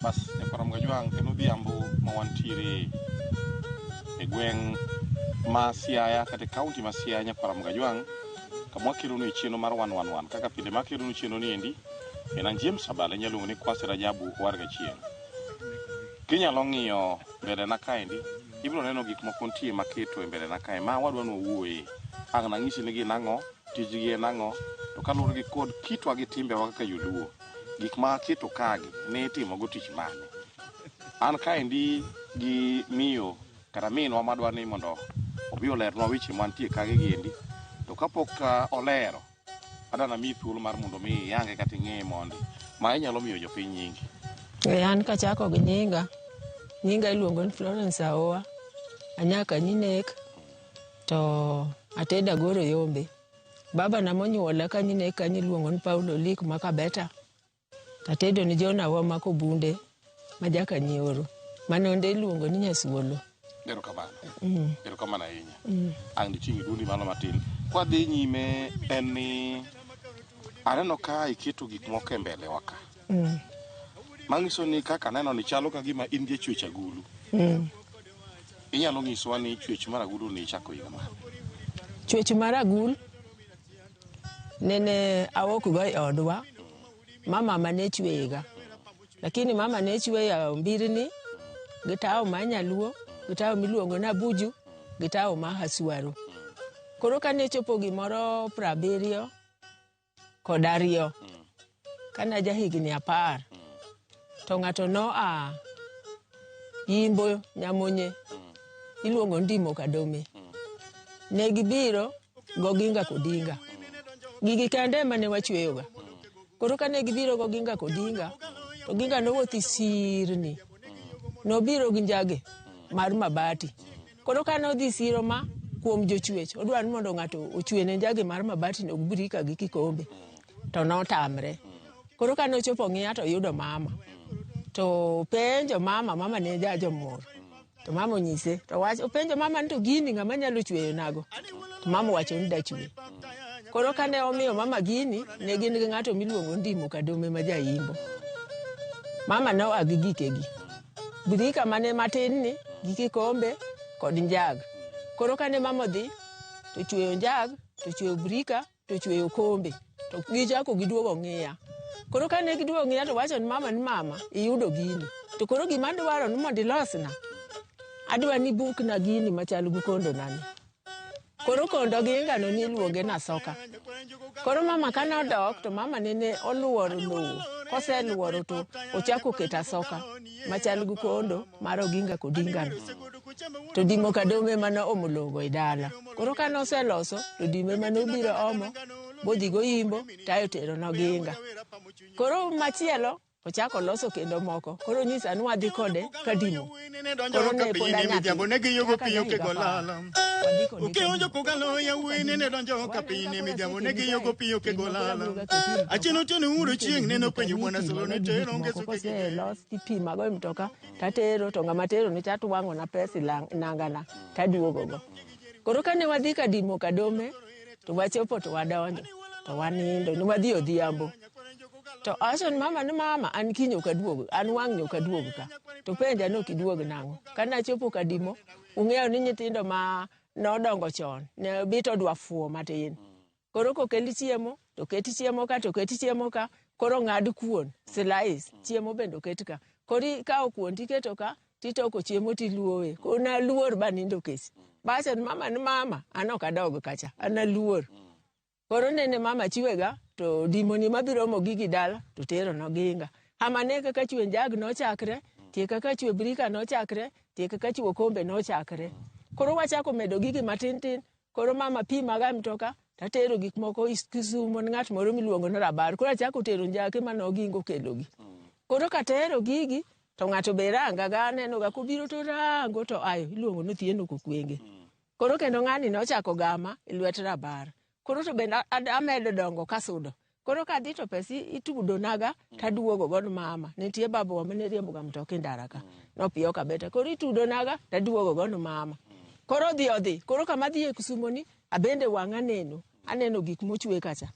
Bas nyakwar Mgajwang' en odhiambo ma wantiere e gweng' ma Siaya kata e kaunti ma Siaya nyakwar Mgajwang' kama wakelonu e chenro mar 111 kaka pile ma akelonu chenro ni endi en an James Abala inyalo luongo ni Kwasi Rajabu Owar Gachieng'. Kinyalo ng'iyo mbele na kaendi ibiro neno gik moko nitie maketo e mbele na kae ma wadwa ni wawuoye. Ang' nang'isi ni gin ang'o, tijgi en ang'o, to kaluwore gi kod kitwa gi timbewa kaka joluo, gik ma aketo kagi ne itimogo tich mane? An kaendi gi miyo kata minwa madwa ni mondo obi olernwa weche mantie kagi giendi. To kapok olero, adwa namiyi thuolo mar mondo mi iyange kata ing'eye mondi ma inyalo miyo jopiny nyingi. E, an kachako gi nyinga, nyinga iluongo ni Florence Aoa, anyaka Nyinek, to atedo Agoro Yombe. Baba na monyuola ka Nyinek kanyo iluongo ni Paulo Olik ma Kabeta. Atedo ni John Aoa ma Kobunde ma jaka Nyioro. Manonde iluongo ni Nyasuolo. Erokamano. Erokamano ahinya. Ang' niting' duondi malo matin. Kwadhi nyime en ni aneno ka iketo gik moko e mbele wa ka. Manyiso ni kaka aneno ni chalo ka gima in jachwech agulu. Inyalo nyisowa ni chwech mar agulu ni ichako higa mane? Chwech mar agul nene awuok go e odwa ma mama ne chweyega. Lakini mama ne chweyo mbirni gi tawo mar nyaluo gi tawo miluongo ni abuju gi tawo mar haswaro. Koro kane chopo gimoro 72 kane aja higni 10 to ng'ato noa Yimbo Nyamonye iluongo ni Ndimo Kadome. Ne gibiro goginga kodinga. Gigi kende ema ne wachweyoga. Koro kane gibiro goginga kodinga, to Ginga nowuotho sirni. Nobiro gi njage mar mabati. Koro kane odhi siro ma kuom jochwech, odwa ni mondo ng'ato ochwene njage mar mabati no gi birika gi kikombe. To notamre. Koro kane ochopo ng'iya to oyudo mama. To penjo mama, mama ne ja jomur. To mama onyise, to wach openjo mama ni to gini ng'ama nyalo chweyo nago. To mama owacho ni dachwe. Koro kane omiyo mama gini, ne gin gi ng'ato miluongo ni Ndimo Kadome ma jaimbo. Mama noa gi gikegi. Birika mane matin ni gi kikombe kod njag. Koro kane mama odhi, to chweyo njag, to chweyo birika, to chweyo kombe. To gichako giduogo ng'iya. Koro kane giduogo ng'iya to wacho ni mama ni mama, iyudo gini. To koro gima adwaro ni mondo ilosna, adwa ni ibukna gini machal gi kondo nani. Koro kondo gi no niluonge nasoka. Koro mama kane odok to mama nene oluoro lowo. Koseluoro to ochako keto asoka machal gi kondo mar Oginga Kodinga no. To Dimo Kadome ema noomo lowo e dala. Koro kane oseloso to Dimo ema nobiro omo bodhi go Yimbo tayo tero noginga. Koro machielo ochako loso kendo moko. Koro nyisa ni wadhi kode Kadimo. Koro ne pod anyathi. Kaka ne higa 10. Wadhi kode Kadimo. Koselos tipimago e mtoka tatero to ng'ama tero ni cha twang'ona pesa e nangana taduogo go. Koro kane wadhi Kadimo Kadome to wachopo to wadonjo to wanindo ne wadhi odhiambo. To awacho ni mama ni mama an kiny ok aduog an wang'ni ok aduog ka. To penja ni ok iduog nang'o. Kane achopo Kadimo ung'eyo ni nyithindo ma nodongo chon ne bit odwa fuwo matin. Koro kokel chiemo to ket chiemo ka to ket chiemo ka koro ng'ad kuon slice chiemo bende oket ka. Koro ikawo kuon tiketo ka titoko chiemo tiluowe. Koro naluor banindo kech. Bawacho ni mama ni mama an ok adog kacha an aluor. Koro nene mama chiwega to dimoni mabiro omo gigi dala to tero noginga. Ama ne kaka chwe njag nochakre, tie kaka chwe birika nochakre, tie kaka chwe okombe nochakre. Koro wachako medo gigi matin tin. Koro mama pimaga e mtoka tatero gik moko Kisumo ne ng'at moro miluongo ni Rabar. Koro achako tero njake mane Oginga okelogi. Koro katero gigi to ng'ato be ranga ga aneno ga kobiro to rango to ayo iluongo ni Othieno Kokwenge. Koro kendo ng'ani nochako gama e lwet Rabar. Koro to bende amedo dongo kasudo. Koro kadhi to pesa itudo naga taduogo godo mama. Nitie babawa mane riembo ga mtoka e ndara ka. Nopiyo kabeta. Koro itudo naga taduogo godo mama. Koro odhi odhi. Koro kama adhiye Kisumo ni abende wang'a neno. Aneno gik mochwe kacha.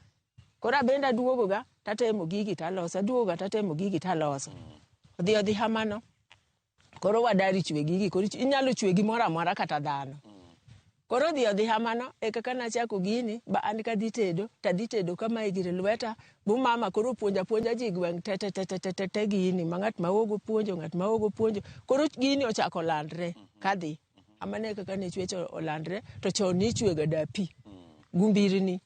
Koro abende aduogo ga tatemo gigi taloso. Aduogo ga tatemo gigi taloso. Odhi odhi hamano. Koro wadari chwe gigi, koro inyalo chwe gimoro amora kata dhano. Koro odhi odhi hamano e kaka nachako gini ba an kadhi tedo tadhi tedo kamae gir lweta bu mama koro puonja puonja ji gweng' te te te te te te te gini ma ng'at ma ogo puonjo ng'at ma ogo puonjo koro gini ochako landre kadhi amano e kaka ne chwech olandre to chon nichwega dapi gumbirni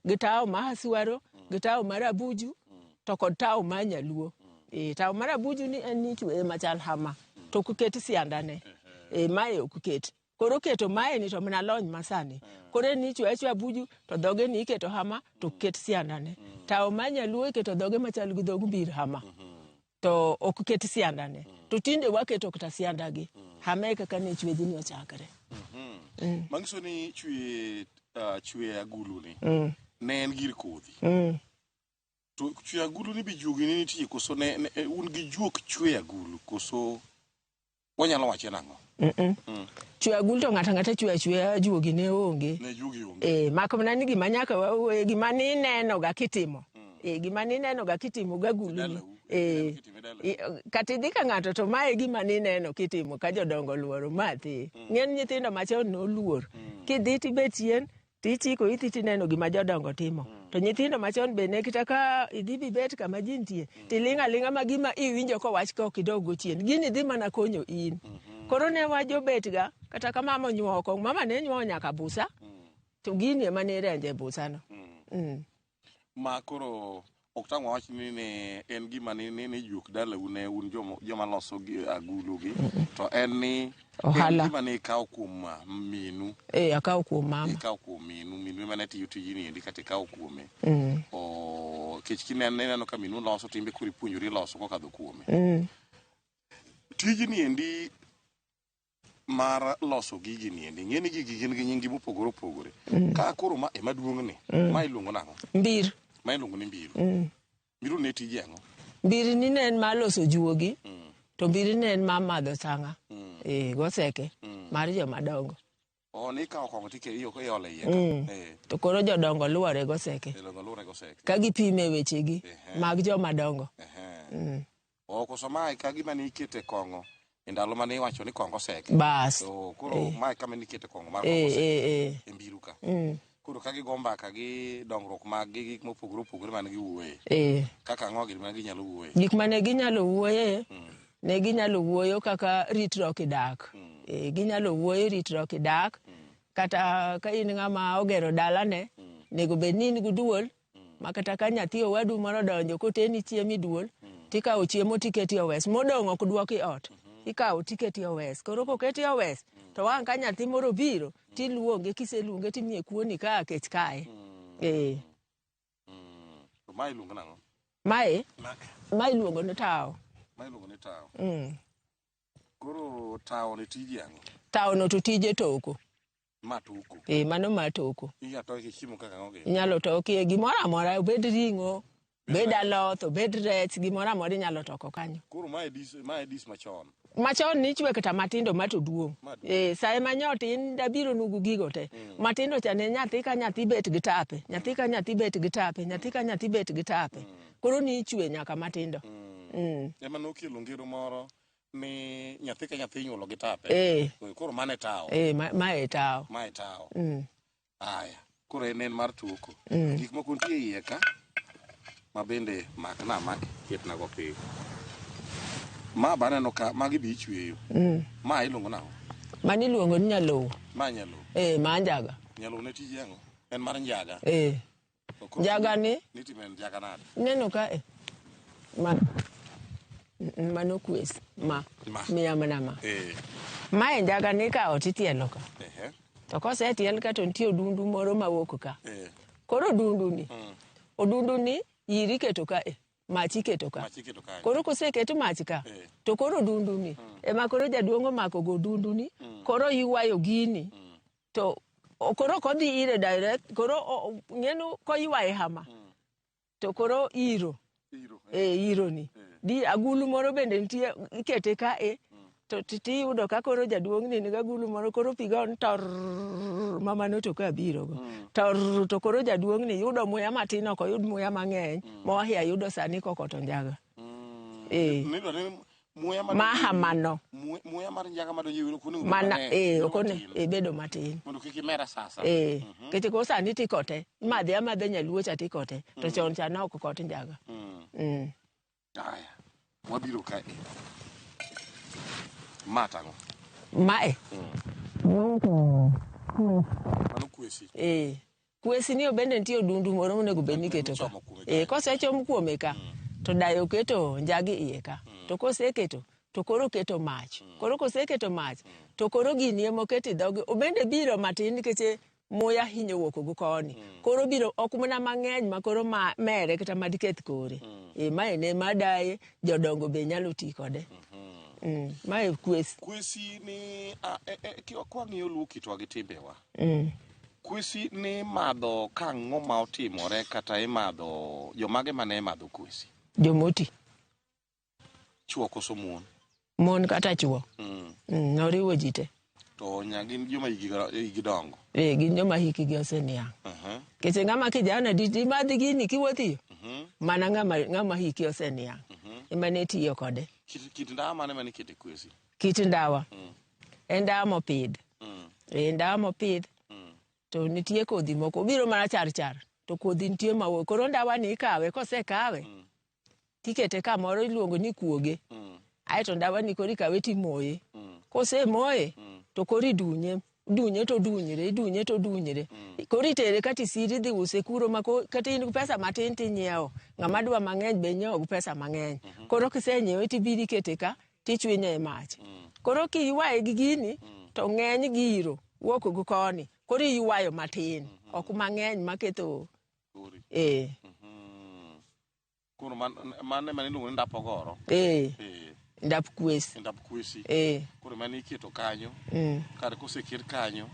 gi tawo ma aswaro gi tawo mar abuju to kod tawo mar nyaluo. E, tawo mar abuju ni en nichweye machal hama to ok ket siandane. E, mae ok ket. Koro keto mae ni to mana lony masani. Koro en nichweyo achweya abuju to dhoge ni iketo hama to ok ket siandane. Tawo mar nyaluo iketo dhoge machal gi dhog mbir hama. To ok ket siandane. To tinde waketo kata siandagi. Hama e kaka ne chwejni ochakre. Manyiso ni chwe chwe agulu ni ne en gir kodhi. To chwe agulu ni be juogi ne nitie koso ne un gi juok chwe agulu koso wanyalo wache nang'o? Chwe agulu to ng'ato ang'ata chwe achweya juogi ne onge. Ne juogi onge. E, mak mana ni gima nyaka wawuoye gima nineno ga kitimo. E, gima nineno ga kitimo gagulu ni. Dalau. E, Kitime dalau. Kata idhi ka ng'ato to mae gima nineno kitimo ka jodongo luoro mathi. Ng'eny nyithindo machon noluor. Kidhi tibet chien tichiko iti tineno gima jodongo timo. To nyithindo machon be ne kata ka idhi bibet kama ji nitie tiling' aling'a ma gima iwinjo kowach ka ok idog go chien. Gini dhi mana konyo in. Koro ne wajobet ga kata ka mama onyuowo kong'o, mama ne nyuowo nyaka busa. To gini ema ne irenje e busano. Ma koro ok tang' wawach ni ne en gima ni juok dalau ne un joma loso gi agulu gi to en ni Ohala. en gima ne ikawo kuom minu. E, akawo kuom mama. Ikawo kuom minu, minu ema ne tiyo tijni endi kata ikawo kuome. O kech kineno ineno ka minu loso to in be koro ipuonjori loso kokadho kuome. Tijni endi mar loso gigi ni endi ing'e ni gigi gin gi nying gi mopogore opogore. Ka koro ma ema duong' ni, ma iluongo nang'o? Mbir. Ma iluongo ni mbiru. Mbiru ne tije ang'o? Mbiri ni ne en mar loso juogi, to mbiri ne en mar madho sang'a. E, goseke mar joma dongo. O ni ikawo kong'o tike iolo e iye ka. Eh, To koro jodongo luwore goseke. jodongo luwore goseke. Ka gipime wechegi mag joma dongo. Ehe. O koso mae ka gima ne ikete kong'o e ndalo mane iwacho ni kong'o oseke. Bas. To koro mae kama ne ikete kong'o mar E, kong'o oseke e, e. e mbiru ka. Koro ka gigo mbaka gi dongruok mag gi gik mopogore opogore mane giwuoye. E. Kaka ang'o gini mane ginyalo wuoye. Gik mane ginyalo wuoye, ne ginyalo wuoyo kaka ritruok e dak. E, ginyalo wuoyo ritruok e dak. Kata ka in ng'ama ogero dalane, nego bed ni in gi duol, ma kata ka nyathi owadu moro odonjo koteni chiemo e duol, tikawo chiemo tiketi e owes. Modong' ok duoki ot. Ikawo tiketi e owes. Koro koketi e owes, to wang' ka nyathi moro obiro, tiluonge, kiseluonge timiye kuoni ka kech kaye. E. To mae iluongo nang'o? Mae, Ma, mae iluongo ni tawo. ma iluongo ni tawo. Koro tawo ni tije ang'o? Tawo no to tije toko. Ma toko. E, mano mar toko. Inya toke chiemo kaka ang'o gini? Inyalo tokie gimoro amora, obed ring'o, obed aloth, obed rech, gimoro amora inyalo toko kanyo. Koro mae dis, mae dis machon. Machon nichwe kata matindo ma to duong'. Ma duong'. E, saye ma nyotin dabiro nugu gigo te. Matindo cha ne nyathi ka nyathi bet gi tape, nyathi ka nyathi bet gi tape, nyathi ka nyathi bet gi tape. Koro nichwe nyaka matindo. Ema nokelo ngero moro ni nyathi ka nyathi inyuolo gi tape. E, Koro mano e tawo. e, mae tawo. Mae tawo. Aya. Koro en en mar toko. Gik moko nitie iye ka ma bende makna ma ketna go piny. Ma be aneno ka magi be ichweyo. Ma iluongo nang'o? Mano iluongo ni nyalowo. Ma nyalowo. E, ma njaga. Nyalowo ne tije ang'o? En mar njaga. E. To koro Njaga ni Nitime njaga nade? neno ka e. Ma mano kwes ma. Ma. Miya mana ma. Eh. Mae njaga ni ikawo titielo ka. Ehe. To kosetiel ka to nitie odundu moro mawuok ka. Eh. Koro odundu ni, odundu ni yiri iketo ka e, mach iketo ka. Mach iketo kanyo. Koro koseket mach ka, Eh. to koro odundu ni, ema koro jaduong' omako go odundu ni, koro ywayo gini. To koro ok odhi ire direct, koro ng'enu koywaye hama, to koro iro. Iro. E, iro ni. Di agulu moro bende nitie ikete ka e, to tiyudo ka koro jaduong' ni nigi agulu moro koro pi go tor ma mano to ka biro go. Tor to koro jaduong' ni yudo muya matin ok oyud muya mang'eny ma wahia yudo sani kokoto njaga. E. Nidwa ni Muya mar Mahamano. Muya mar njaga madonjo e wiyi ok onego bed Mana mang'eny, eh bedo ok one matin. eh bedo matin. Mondo kik imer asasa. Eh, nikech koro sani tikote, imadhe amadha nyaluo cha tikote, to chon cha ne ok kot njaga. Aya, wabiro ka e. Ma tang'o? Mae. Mano kwesi. Eh, kwesi ni bende nitie odundu moro monego bed ni iketo ka. Michomo kuome kae. Eh, kosechom kuome ka, to dayo keto njagi iye ka. To koseketo, to koro keto mach. Koro koseketo mach, to koro gini emoketo e dhoge. Obende biro matin nikech muya hinyo wuok go koni. Koro biro ok mana mang'eny ma koro ma mere kata madiketh kore. Eh, mae ne madaye, jodongo be nyalo ti kode. Mae kwesi. Kwesi ni kwang'iyo luo kitwa gi timbewa. Kwesi ni madho ka ang'o ma otimore kata imadho jomage mane imadho kwesi? Jomoti. Chuo koso mon? Mon kata chuo. Noriwo ji te. To nya gin joma higi dongo. Eh, gin joma hikgi oseniang'. Nikech ng'ama kijana dimadh gini kiwuotho iyo. Mana ng'ama hike oseniang'. Ema ne tiyo kode. Kit ndawa mane mane ikete kwesi? Kit ndawa. En ndawa mopidh. En ndawa mopidh. To nitie kodhi moko. Obiro mana char char. To kodhi nitie ma koro ndawa ni ikawe, kosekawe, tikete kamoro iluongo ni kuoge. Aeto ndawa ni koro ikawe timoye. Kosemoye, to koro idunye. Dunye to dunyre, idunye to dunyre. Koro itere kata isiri idhi use kuro ma kata in gi pesa matin tinyiewo. Ng'ama dwa mang'eny be nyiewo gi pesa mang'eny. Koro kisenyiewe tibiro ikete ka, tichwinye e mach. Koro kiywaye gi gini, to ng'eny giro wuok go koni. Koro iywayo matin, ok mang'eny maketho. Eh. Koro mano ema iluongo ni ndap ogoro. Eh. Ndap kwesi. Ndap kwesi. Eh. Koro mano iketo kanyo. Kar koseket kanyo,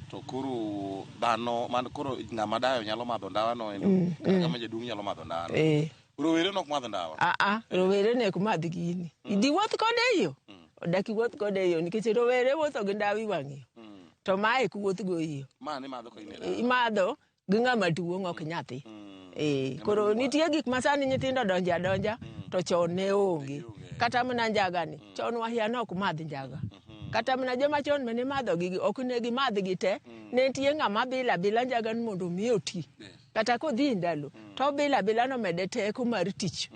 to koro dhano, man koro ng'ama dayo nyalo madho ndawa no endo, kata kama jaduong' nyalo madho ndawa no. Rowere nok madh ndawa. Ah, rowere ne ok madh gini. Idhi wuoth kode e yo. Odak iwuoth kode e yo nikech rowere wuotho gi ndawa e wang' yo. To mae ok wuoth go e yo. Ma ni madho ka in e dala. Imadho gi ng'ama duong' ok nyathi. Koro nitie gik ma sani nyithindo donjo adonja to chon ne onge. Kata mana njaga ni, chon wahia ne ok madh njaga. Kata mana joma chon mane madho gigi ok ne gimadh gi te. Ne nitie ng'ama bila bila njaga ni mondo mi oti. Kata kodhi ndalo, to bila bila nomede teko mar tich.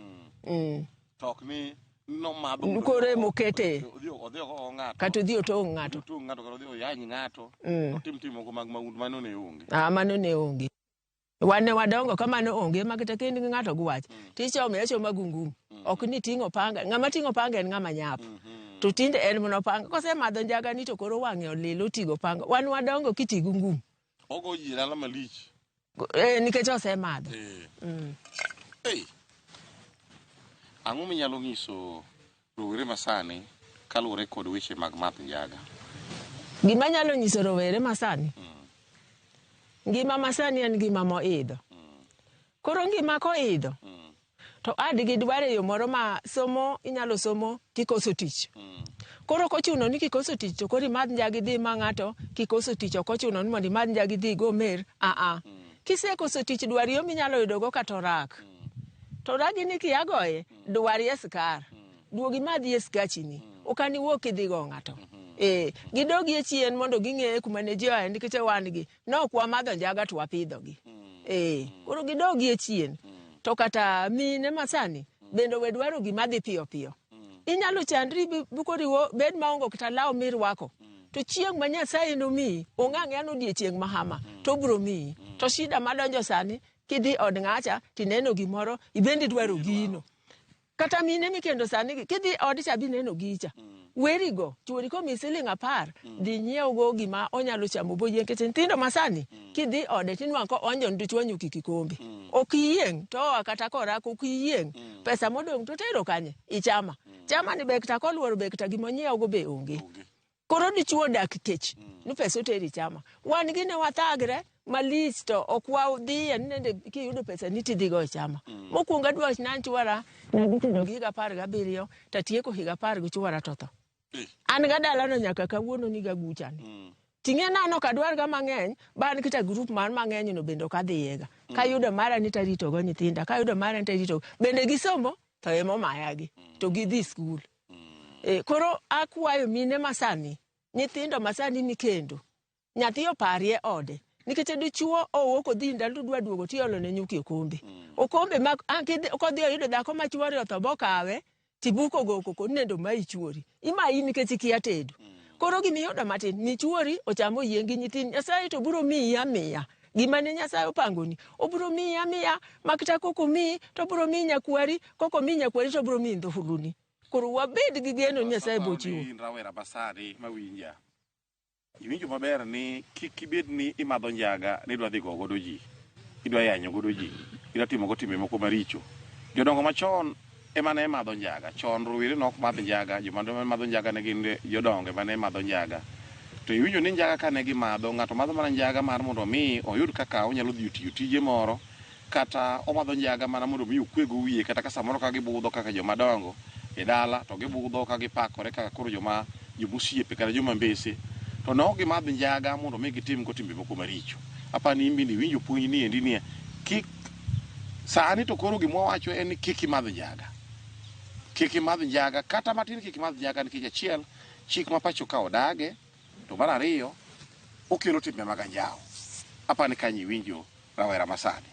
To ok ni nomadho Koro emokete. Odhi ogo ng'ato. Kata odhi otong' ng'ato. Otong' ng'ato kata odhi oyany ng'ato. Otim tim moko mag mahundu, mano ne onge. Ah, mano ne onge. Wan ne wadongo ka mano onge ma kata ka in gi ng'ato gi wach, tichome achoma gungum. Ok ni ting'o panga. Ng'ama ting'o panga en ng'ama nyap. To tinde en mana panga. Kosemadho njaga ni to koro wang'e olil otigo panga. Wan wadongo kitigo ngum. Ogo ji e dala malich. Nikech osemadho. Ei. Ang'o minyalo nyiso rowere masani kaluwore kod weche mag math njaga? Gima anyalo nyiso rowere masani, ngima masani en ngima moidho. Koro ngima koidho, to ad gidwar e yo moro ma somo inyalo somo tikoso tich. Koro kochuno ni kikoso tich to koro imadh njagi dhi ma ng'ato, kikoso tich ok ochuno ni mondo imadh njagi dhi igo mer, a. Kisekoso tich dwar yo minyalo yudogo kata orak. To oragi ni kia goye, dwarie skar. Duogi madhie skachini. Ok an iwuok kidhi go ng'ato. Gidogie chien mondo ging'e kuma ne ji oaye nikech wan gi. Ne ok wamadho njaga to wapidhogi. Koro gidogie chien. To kata mine masani bende we dwaro gima dhi piyo piyo. Inyalo chandri bukoriwo bed maonge kata law mirwako. To chieng' ma Nyasaye nomiyi, onge ang'eya ni odiechieng' ma hama, to obiro miyi. To shida madonjo sani, kidhi od ng'acha, tineno gimoro, ibende idwaro gino. Kata mine mikendo sani gi, kidhi od cha bineno gicha. Werigo, chuori komiyi siling 10, dhi nyiew go gima onyalo chamo boyieng'. Nikech nyithindo masani, kidhi ode tinwang'o ka oonjo ne dichuo nyuka e kikombe. Ok iyieng', to oa kata korako ok iyieng'. Pesa modong' to tero kanye? Ichama. Chama ni ber kata koluoro ber kata gima onyiew go be onge. Koro dichuo odak kech, ni pesa oteri chama. Wan gi ne wathagre malich to ok wadhiye ni nende kiyudo pesa ni tidhi go e chama. Mokwongo adwa wach ni chuora, nadhi tedo gi higa 17, tatieko higa 10 gi chuora to tho. An ga dalano nyaka kawuono ni ga guchani. Ting'e na an ok adwar ga mang'eny, ba an kata group mar mang'eny no bende ok adhiyega. Kayudo mara ni tarito go nyithinda, kayudo mara ni tarito. Bende gisomo to ema omayagi, to gidhi skul. Koro akwayo mine masani, nyithindo masani mikendo, nyathi oparie ode. Nikech dichuo owuok odhi ndalo to dwa duogo tiolo ne nyuki okombe. Okombe ma ang' kodhi oyudo dhako ma chuore otho bokawe, tibuko go koko nendo mayi chuori. Imayi nikech ikia tedo. Koro gimiyudo matin, mi chuori ocham oyieng' gi nyithindi. Nyasaye to biro miyi amiya. Gima ne Nyasaye opangoni, obiro miyi amiya, ma kata kok omiyi, to obiro miyi nyakwari, kok omiyi nyakwari to obiro miyi ndhuhuluni. Koro wabed gi geno ni Nyasaye biro chiwo. In rawera masani mawinja. Iwinjo maber ni kik ibed ni imadho njaga ni idwa dhi go godo ji. Idwa yanyo godo ji. Idwa timo go timbe moko maricho. Jodongo machon ema ne madho njaga. Chon rowere ne ok madh njaga. Joma ne madho njaga ne gin jodongo ema ne madho njaga. To iwinjo ni njaga kane gimadho, ng'ato madho mana njaga mar mondo mi oyud kaka onyalo dhi tiyo tije moro, kata omadho njaga mana mondo mi okwego wiye, kata ka samoro ka gibudho kaka joma dongo e dala, to gibudho ka gipakore kaka koro joma jomosiepe kata joma mbese. To ne ok gimadh njaga mondo mi gitim go timbe moko maricho. Apani in bende iwinjo puonj ni endi ni kik sani to koro gima wawacho en ni kik imadh njaga. Kik imadh njaga kata matin kik imadh njaga nikech achiel chik ma pacho ka odage, to mar ariyo okelo timbe mag anjawo. Apani kanyo iwinjo rawera masani.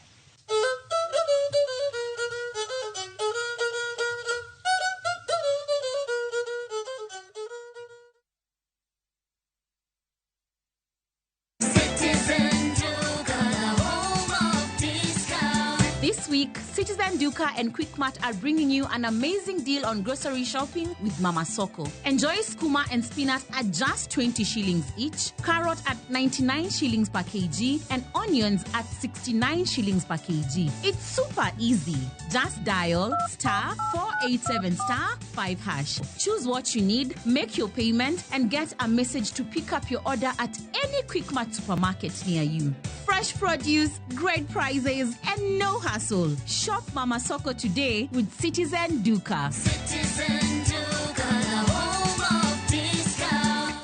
This week, Citizen Duka and Quickmart are bringing you an amazing deal on grocery shopping with Mama Soko. Enjoy skuma and spinach at just 20 shillings each, carrot at 99 shillings per kg, and onions at 69 shillings per kg. It's super easy. Just dial star 487 star 5 hash. Choose what you need, make your payment, and get a message to pick up your order at any Quickmart supermarket near you. Fresh produce, great prices, and no hassle. Shop Mama Soko today with Citizen Duka. Citizen Duka, the home of discount.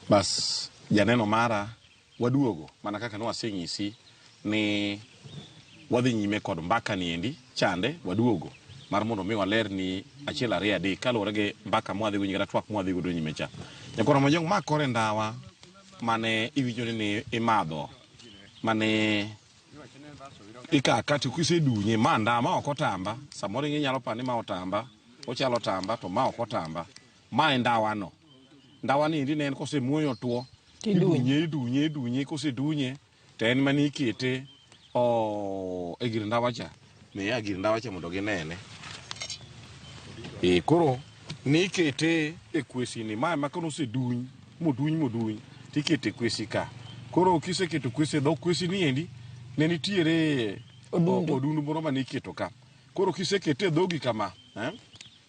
Bas, janeno mara waduogo mana kaka nwasenyisi ni wadhi nyime kod mbaka ni endi chande waduogo mar mondo mi waler ni achiel ariyo adek kaluwore gi mbaka mwadhi winjo kata twak mwadhi godo nyime cha. Nyakwar Majong ma kore ndawa mane iwinjo ni imadho mane ikaka to kisedunye ma ndawa ma ok otamba samoro inyalo paro ni ma otamba ochalo otamba to ma ok otamba ma e ndawa no. Ndawa ni endi ne en kosemuoyo tuo Tidunye. idunye idunye idunye kosedunye to en mane ikete e gir ndawa cha. Miya gir ndawa cha mondo ginene. Koro nikete e kwesi ni ma ema koro oseduny moduny moduny tikete e kwesi ka. Koro kiseketo kwesi e dho kwesi ni endi ne nitiere Odundu. odundu moro mane iketo ka. Koro kisekete e dhogi kama,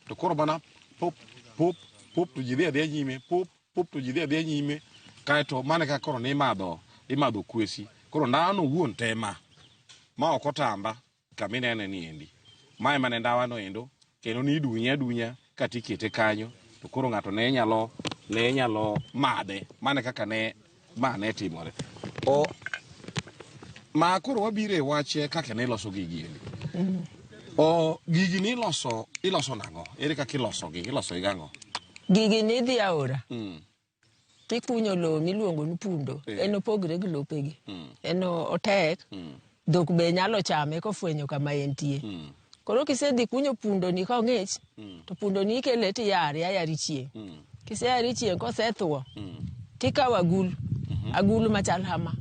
to koro mana pop pop pop to ji dhi adhiya nyime, pop pop to ji dhi adhiya nyime. Kaeto mano e kaka koro nimadho imadho kwesi. Koro ndawano owuon te ma ok otamba kaminene ni endi. Ma ema ne ndawano endo kendo nidunye adunya katikete kanyo to koro ng'ato ne nyalo madhe. Mano e kaka ne ma ne timore. Ma koro wabiro e wach kaka ne iloso gigi endi. Gigi ni iloso nang'o? Ere kaka iloso gi? Iloso gi gang'o? Gigi ni idhi aora. Tikunyo lowo miluongo ni pundo. En opogre gi lopegi. En otek. Dhok be nyalo chame kofwenyo kama entie. Koro kisedhi kunyo pundo ni kong'ich, to pundo ni ikele tiyare ayari chieng'. Kiseyari chieng' kosethuo, tikawo agulu. Agulu machal kama.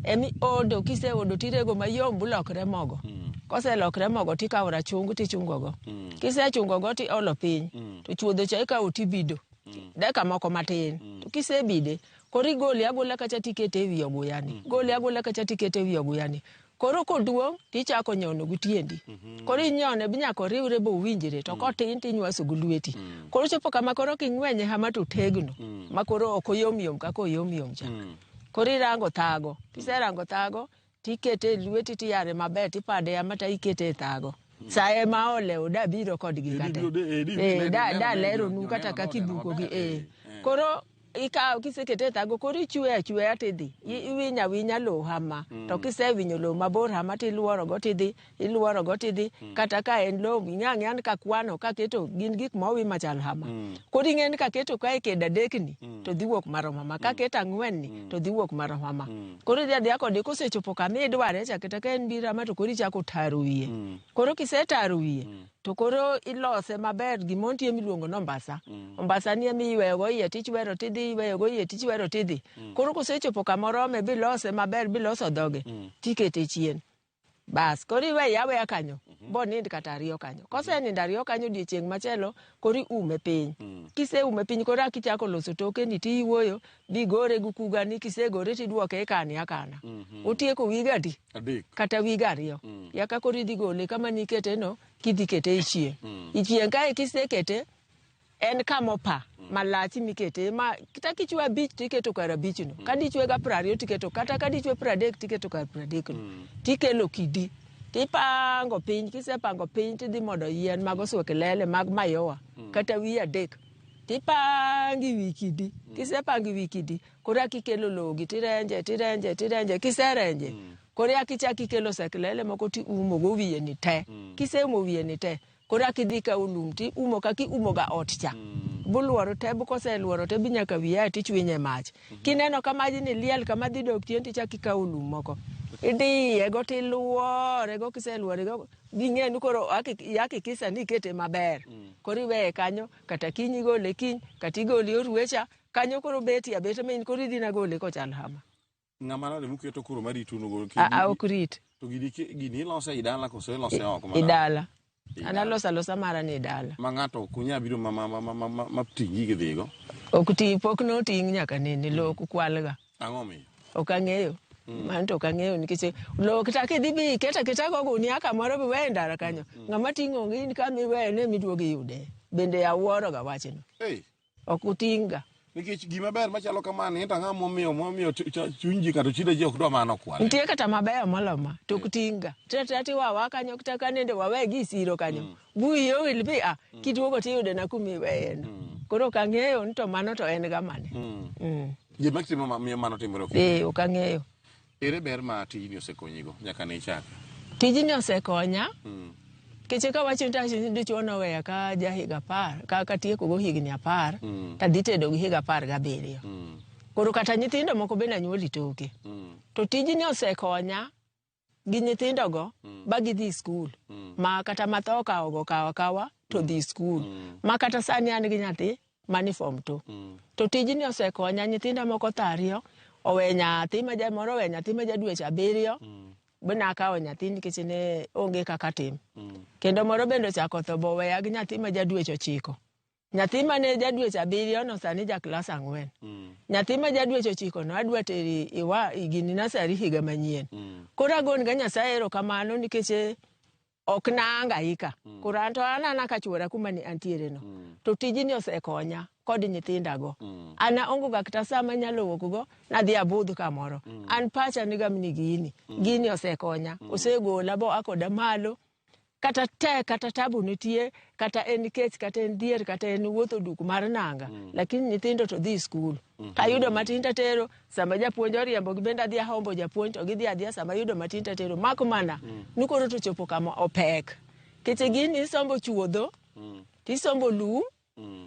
Emi odo, kiseodo tirego mayom bulokre mogo. Koselokre mogo tikawo rachungi tichungo go. Kisechungo go tiolo piny, to chuodho cha ikawo tibido. Dakika moko matin. To kisebide, koro igole agola kacha tikete ewi oguyani. Gole agola kacha tikete ewi oguyani. Koro koduong' tichako nyono gi tiendi. Koro inyone nyaka oriwre bowinjre, to kotin tinywaso gi lweti. Koro chopo kama koro king'wenye kama to otegno, ma koro ok oyom yom kaka oyom yom cha. Koro irango thago. Kiserango thago, tikete e lweti tiyare maber tipade ama ta ikete e thago. Sa ema olewo dabiro kodgi kata. Da leronu kata kaka ibukogi. Koro Ikawo kisekete e thago koro ichweyo achweya tidhi. Iwinyo awinya lowo hama. To kisewinyo lowo mabor hama tiluorogo tidhi, iluorogo tidhi. Kata ka en lowo ing'e ang'eya ni kakwano kaketo gin gik mowi machal hama. Koro ing'e ni kaketo kae kedo adekni to dhi wuok marom hama. Kaketo ang'wen ni to dhi wuok marom hama. Koro idhi adhiya kode kosechopo kama idware cha kata ka en mbira ma to koro ichako taro wiye. Koro kisetaro wiye to koro ilose maber gimoro nitie miluongo ni ombasa. Ombasa ni ema iyweyogo iye tichwero tidhi iyweyogo iye tichwero tidhi. Koro kosechopo kamorome bilose maber biloso dhoge tikete chien. Bas, koro iweye aweya kanyo bonind kata ariyo kanyo. Kosenindo ariyo kanyo odiechieng' machielo koro iume piny. Kiseume piny koro akichako loso tokeni tiwuoyo bigore gi kugani kisegore tiduoke ikane akana. Otieko wige adi? Adek. Kata wige ariyo. Yaka koro idhi gole kama nikete no kidhi kete e chieng'. E chieng' kae kisekete en kama opa malach mikete ma kata kichwe abich tiketo kar abich no. Ka dichwe ga 20 tiketo kata ka dichwe 30 tiketo kar 30 no. Tikelo kidi tipango piny kisepango piny tidhi modo yien mag oswekelele mag mayowa kata wiye adek tipangi wi kidi kisepango wi kidi koro akikelo lowo gi tirenje tirenje tirenje kiserenje koro akichako ikelo osekelele moko tiumo go wiye ni te kiseumo wiye ni te koro akidhi ikawo lum tiumo kaka iumo ga ot cha buluoro te koseluoro te bi nyaka wiye ae tichwinye mach kineno ka majni liel kama dhi dok chien tichako ikawo lum moko idiye go tiluore go kiseluore go ging'e ni koro hakikisha ni ikete maber koro iweye kanyo kata kiny igole kiny kata igole orwecha kanyo koro betie abeta ma in koro idhi nagole kochal hama. Ng'ama nade muketo koro maritunugo? A ok rit. To gini gini ilose i dala koso ilose oko? I dala. An aloso alosa mara ni i dala. Ma ng'ato ok unya biro ma ting' gigi dhigo? Ok ti pok noting' nyaka nene lowo ok kwalga. Ang'o omiyo? Ok ang'eyo. Mano to ok ang'eyo nikech lowo kata kidhi bi iketo aketa go gunia kamoro biweyo e ndara kanyo. Ng'ama ting'o onge in kama iweye ne emiduogo iyude. Bende awuoro ga wachno. Hey. Ok uting'ga. Nikech gima ber machalo kamani to ang'o momiyo chuny ji kata chida ji ok dwa mano kwale. Nitie kata mabeyo molo ma to ok ting'ga. Tete tiwawa kanyo kata ka nende wawe gi siro kanyo. Bui owil bi a kiduogo tiyude na kuma iweye no. Koro ok ang'eyo ni to mano to en ga mane. Gima timo miyo mano timore ok. Ok ang'eyo. Ere ber ma tijni osekonyigo nyaka ne ichake? Tijni osekonya. Keche ka wacho ni dichuo noweya ka ja higa 10, ka katieko go higni 10, tadhi tedo gi higa 17. Koro kata nyithindo moko bende anyuoli toke. To tijni osekonya gi nyithindogo ba gidhi skul. Ma kata matho okawogo kawa kawa to dhi skul. Ma kata sani an gi nyathi mani form 2. To tijni osekonya nyithinda moko tho ariyo, owe nyathi ma ja moro owe nyathi ma ja dweche 7. Be nakawo nyathi nikech ne onge kaka tim. Kendo moro bende ochako tho boweya gi nyathi ma ja dweche 9. Nyathi mane ja dweche 7 no sani ja klas 4. Nyathi ma ja dweche 9 no adwa teri iwa gini nasari higa manyien. Koro agoni ga Nyasaye erokamano nikech ok nahangaika. Koro an to an ana kachuora kuma ni antiere no. To tijni osekonya kod nyithindago. An aonge ga kata sama anyalo wuok go nadhi abudh kamoro. An pacha niga ni gini. Gini osekonya. Osegola bo akoda malo. Kata tek, kata tabu nitie, kata en kech, kata en dhier, kata en wuotho duk mar nanga. Lakini nyithindo to dhi skul. Kayudo matin tatero, sama japuonj oriembo gi bende adhi ahombo japuonj to gidhi adhiya sama ayudo matin tatero. Mak mana, ni koro to chopo kama opek. Keche gini isombo chuodho, tisombo lum,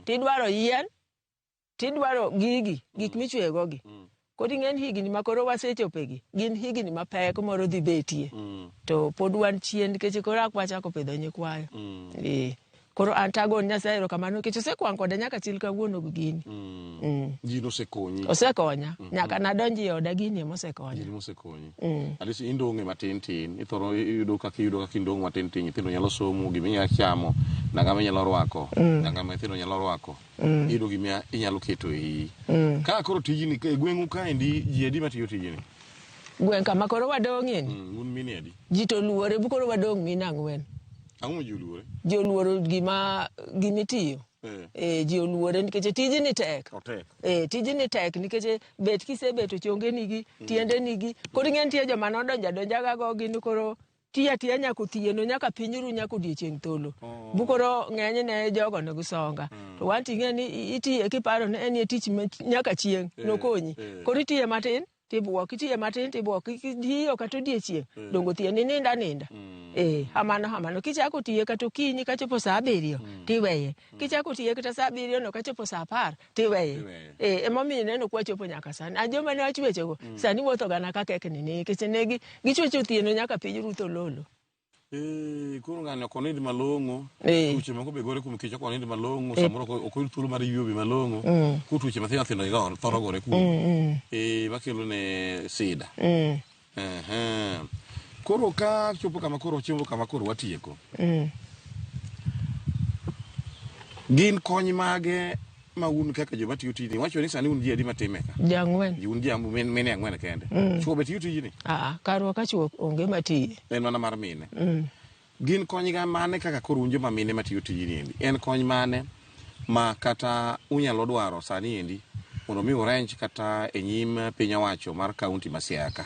tidwaro yien, tidwaro gigi, gik michweyogo gi. Koro ing'e ni higni ma koro wasechopegi, gin higni mapek moro dhi betie. To pod wan chien nikech koro ok wachako pidho nyikwayo. Koro an tago Nyasaye erokamano nikech osekwang' koda nyaka chil kawuono gi gini. Gino osekonyi. Osekonya. Nyaka nadonji e oda gini ema osekonya. Gini mosekonyi. At least indong'e matin tin. Ithoro iyudo kaka iyudo kaka indong' matin tin. Nyithindo nyalo somo, gima inyalo chamo, nanga minyalo rwako, nanga ma nyithindo nyalo rwako. Iyudo gima inyalo keto e iyi. Ka koro tijni e gweng'u kaendi ji adi matiyo tijni? Gweng' kama koro wadong'ie ni. Un mine adi? Ji to luore, bu koro wadong' mine 4. Ang'o ji oluore? Ji oluoro gima gimitiyo. Ji oluore nikech tijni tek. Otek. Tijni tek nikech bet kisebeto chonge nigi, tiende nigi. Koro ing'e nitie joma nodonjo adonja ga go gin koro tiyo atiya nyaka otieno nyaka piny ru nyaka odiochieng' tholo. Oh. Bukoro ng'enyne jogo nigi songa. To wan ting'e ni itiye kiparo ni en e tich ma nyaka chieng' nokonyi. Koro itiye matin tibuok, itiye matin tibuok, kitiyo kata odiochieng' donge otieno inindo aninda. Eh, hamano hamano. Kichako tiye kata okinyi kachopo saa 7 tiweye. Kichako tiye kata saa 7 no kachopo saa 10 tiweye. Tiweye. Eh, emomiyo ineno kwachopo nyaka sani. A joma ne achwechogo sani wuotho gana ka kekni ni nikech ne gichwecho otieno nyaka piny ru thololo. Eh, koro ng'ani ok onind malong'o. Eh. Tuoche moko be gore kuom kech ok onind malong'o, samoro ok oyud thuolo mar yweyo be malong'o. Koro tuoche mathindo thindo gi thoro gore kuom. Eh, makelo ne sida. Ehe. Koro ka chopo kama koro chopo kama koro watieko. Gin kony mage ma un kaka joma tiyo tijni? Wacho ni sani un ji adi matime ka? Ji ang'wen. Un ji mine ang'wen kende. Chwo be tiyo tijni? Aa, karwa ka chwo onge matiye. En mana mar mine. Gin kony ga mane kaka koro un joma mine matiyo tijni endi? En kony mane ma kata unyalo dwaro sani endi mondo mi urenj kata e nyim piny owacho mar kaunti ma Siaya ka?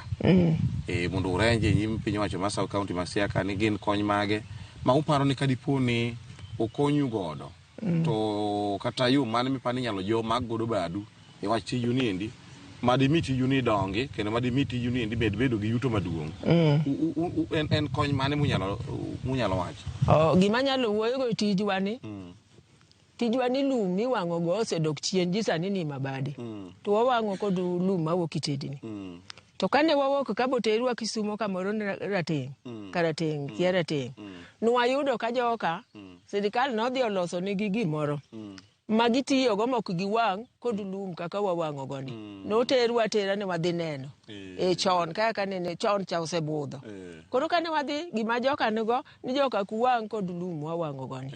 E, mondo urenj e nyim piny owacho mar kaunti ma Siaya ka ni gin kony mage ma uparo ni kadipo ni okonyu godo to kata yo mane miparo ni inyalo jo mak godo badu e wach tiju ni endi madimi tiju ni dongi kendo madimi tiju ni endi med bedo gi yuto maduong'. En kony mane munyalo wacho? Oh, gima anyalo wuoyogo e tijwa ni, tijwa ni lum miwang'o go osedok chien, ji sani ni mabade. To wawang'o kod lum mawuok e tedni. To kane wawuok ka boterwa Kisumo kamoro ni Rateng', Karateng', kia Rateng'. Nwayudo ka joka, sirikal nodhi oloso nigi gimoro. Ma gitiyogo mok giwang' kod lum kaka wawang'o go ni. Noterwa atera ni wadhi neno. E chon kaka nene chon cha osebudho. Koro kane wadhi gima joka nigo ni joka kuwang' kod lum wawang'o go ni.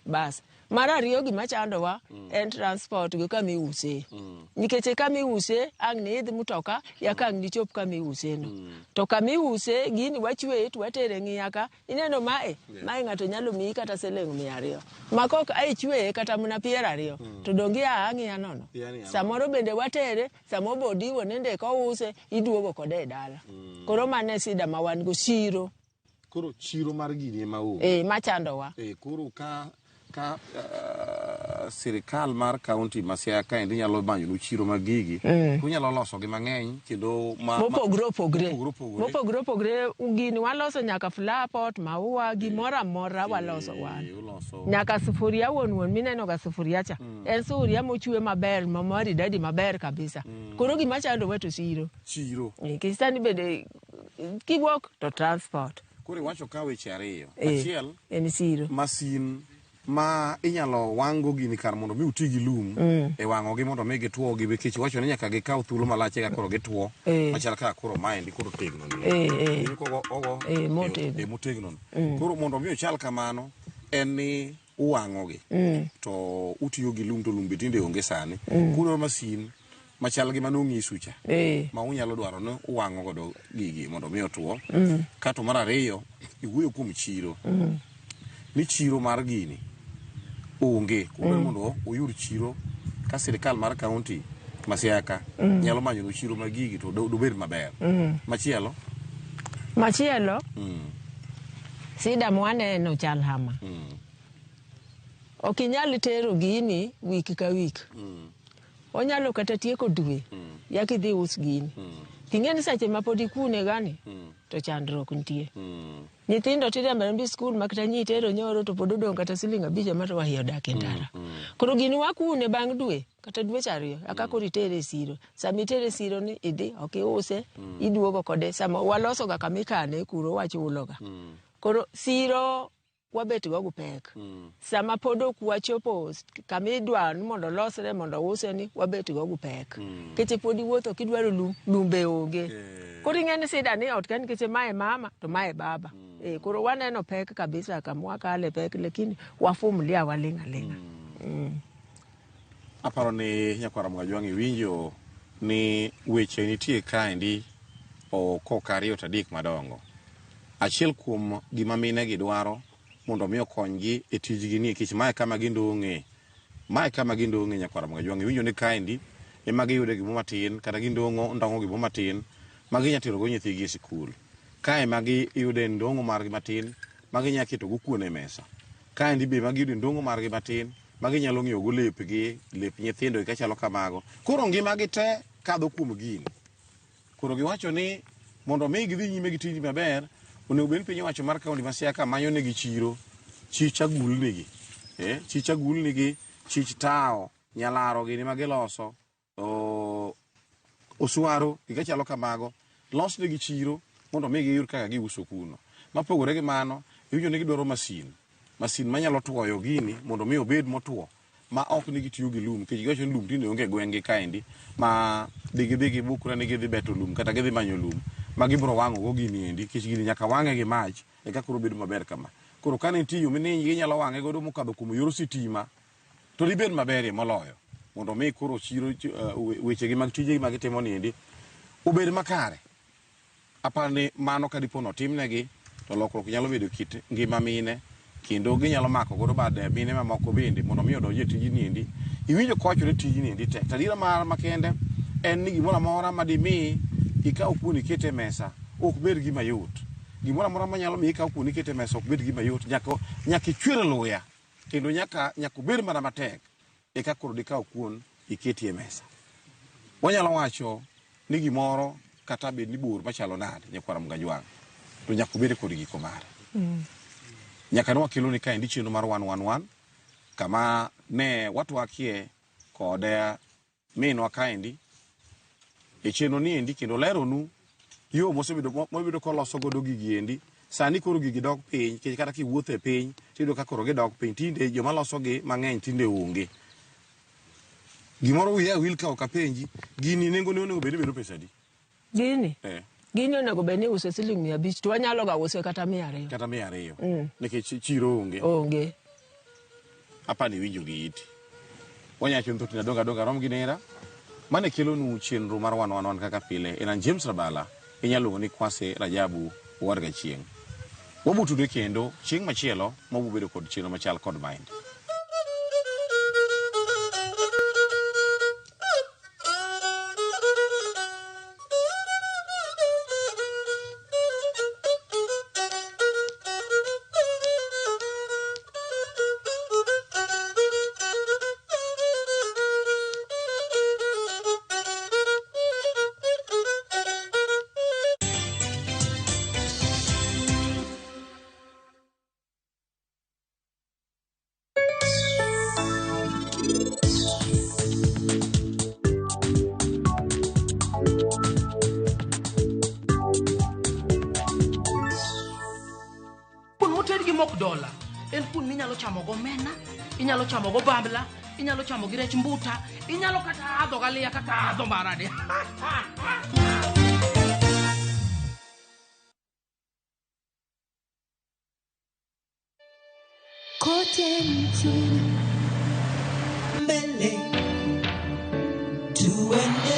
Bas. Mar ariyo gima chandowa en transport gi kama iuse. Nikech kama iuse ang' niidh mtoka yaka ang' nichop kama iuse no. To kama iuse gini wachweye to watere ng'iya ka ineno mae mae ng'ato nyalo miyi kata siling 200. Ma kok a ichweye kata mana 20 to donge ia ang'iya nono. Samoro bende watere samo be odiwo nende kouse iduogo kode e dala. Koro mano e sida ma wan go siro. Koro chiro mar gini ema onge. Eh, machandowa. Eh, koro ka sirikal mar kaunti ma Siaya kaendi nyalo manyonu chiro mag gigi, unyalo losogi mang'eny kendo mopogre opogre. Mopogre opogre. Mopogre opogre gini waloso nyaka flower pot maua gimoro amora waloso wan. Eh, uloso. Nyaka sufuria wuon wuon mineno ga sufuria cha. En sufuria mochwe maber ma maridadi maber kabisa. Koro gima chandowa to siro. Chiro. Nikech sani bende kiwuok to transport. Koro iwacho ka weche ariyo. Eh, Achiel, en siro. masin ma inyalo wang'go gini kar mondo mi uti gi lum e wang'ogi mondo mi gituo gi nikech iwacho ni nyaka gikaw thuolo malach eka koro gituo machal kaka koro maendi koro tegno ni. Eh. Winjo kogo ogo Eh, motegno. eh, motegno ni. Koro mondo mi ochal kamano en ni uwang'ogi to utiyo gi lum to lum be tinde onge sani. Koro masin machal gi manong'isu cha ma unyalo dwaro ni uwang'o godo gigi mondo mi otuo. Kato mar ariyo iwuoyo kuom chiro ni chiro mar gini onge koro mondo uyud chiro ka sirikal mar kaunti ma Siaya ka nyalo manyonu chiro mag gigi to dobed maber. Machielo Machielo sida mwaneno chal hama. Ok inyal tero gini wik ka wik. Onyalo kata tieko dwe yaka idhi us gini. Ting'e ni seche ma pod ikune gani to chandruok nitie. Nyithindo tiriembo ariemba skul ma kata nyi itero nyoro to pod odong' kata siling 5 ema to wahie odak e ndara. Koro gini wakune bang' dwe kata dweche 2 eka koro itere e siro. Sama itere e siro ni idhi ok iuse iduogo kode sama waloso ga kama ikane kuro wachulo ga. Koro siro wabet go gi pek. Sama pod ok wachopo kama idwa ni mondo olosre mondo ouse ni wabet go gi pek. Nikech pod iwuotho kidwaro lum, lum be onge. Koro ing'e ni sida ni ot ka nikech mae mama to mae baba. Eh, koro waneno pek kabisa kama wakale pek lakini wavumilia waling' aling'a. Aparo ni nyakwara Mwajwang' iwinjo ni weche nitie kaendi kok ariyo to adek madongo. Achiel kuom gima mine gi dwaro mondo mi okonygi e tijgi ni nikech mae kama gindong'e. Mae kama gindong'e nyakwara Mwajwang' iwinjo ni kaendi ema giyude gimoro matin kata gindong'o ndong'o gimoro matin ma ginya tero go nyithigi e sikul. Kae ma giyude ndong'o margi matin ma ginyalo ketogo kuon e mesa. Kaendi be ma giyude ndong'o margi matin ma ginyalo ng'iewogo lepgi, lep nyithindo gi kachalo kamago. Koro ngimagi te kadho kuom gini. Koro giwacho ni mondo mi gidhi nyime gi tijni maber, onego bed ni piny owacho mar kaunti ma Siaya ka manyo negi chiro, chich agulni gi, chich agulni gi, chich tawo, nyalaro gini ma giloso, oswaro, gik machalo kamago, los negi chiro mondo mi giyud kaka giuso kuno. Mapogore gi mano, iwinjo ni gidwaro masin, masin manyalo tuoyo gini mondo mi obed motuo ma ok ni gitiyo gi lum, nikech giwacho ni lum tinde onge e gweng'gi kaendi ma digidhi gibukre ni gidhi beto lum kata gidhi manyo lum ma gibiro wang'o go gini endi, nikech gini nyaka wang'e gi mach eka koro obedo maber kama. Koro ka nitie yo mini ginyalo wang'e godo mokadho kuom yor sitima to dibed maberie moloyo mondo mi koro chiro wechegi mag tijegi ma gitimo ni endi obed makare. Aparo ni mano ka dipo notimnegi to lokruok nyalo bedo e kit ngima mine kendo ginyalo mako godo bad mine mamoko bende mondo mi odonj e tijni endi. Iwinjo kowachore tijni endi tek. To adiera mar makende en ni gimoro amora ma dimi ikaw kuon iket e mesa ok bed gima yot. Gimoro amora manyalo miyo ikaw kuon iket e mesa ok bed gima yot. Nyaka nyaka ichwer luya kendo nyaka nyaka obed mana matek eka koro dikaw kuon iketi e mesa. Wanyalo wacho ni gimoro kata bed ni bor machalo nade nyakwar Mgajwang' to nyaka obed kod giko mare. Nyaka ne wakeloni kaendi chenro mar 111 kama ne watwakie kod minwa kaendi e chenro ni endi kendo leronu yo mosebedo mobedo koloso godo gigi endi. Sani koro gigi dok piny nikech kata kiwuotho e piny tiyudo ka koro gidok piny. Tinde joma losogi mang'eny tinde onge. Gimoro wiya wil ka ok apenji, gini nengone onego bed ni bedo pesa adi? Gini? Gini onego bed ni iuse siling 500 to wanyalo ga use kata 200. Kata 200. Nikech chiro onge. Onge. Apani iwinjo gi iti. Wanyacho ni thothne adonga adonga rom gi nera. Mane kelonu chenro mar 111 kaka pile. En an James Rabala, inyalo luongo ni Kwase Rajabu Owar Gachieng'. Wabutudre kendo chieng' machielo ma wabobedo kod chenro machal kod maendi. Kuon moted gi mok dola en kuon minyalo chamo go omena, inyalo chamo go bambla, inyalo chamo gi rech mbuta, inyalo kata adho galiya kaka adho marade. Kote nchini mbele tuende.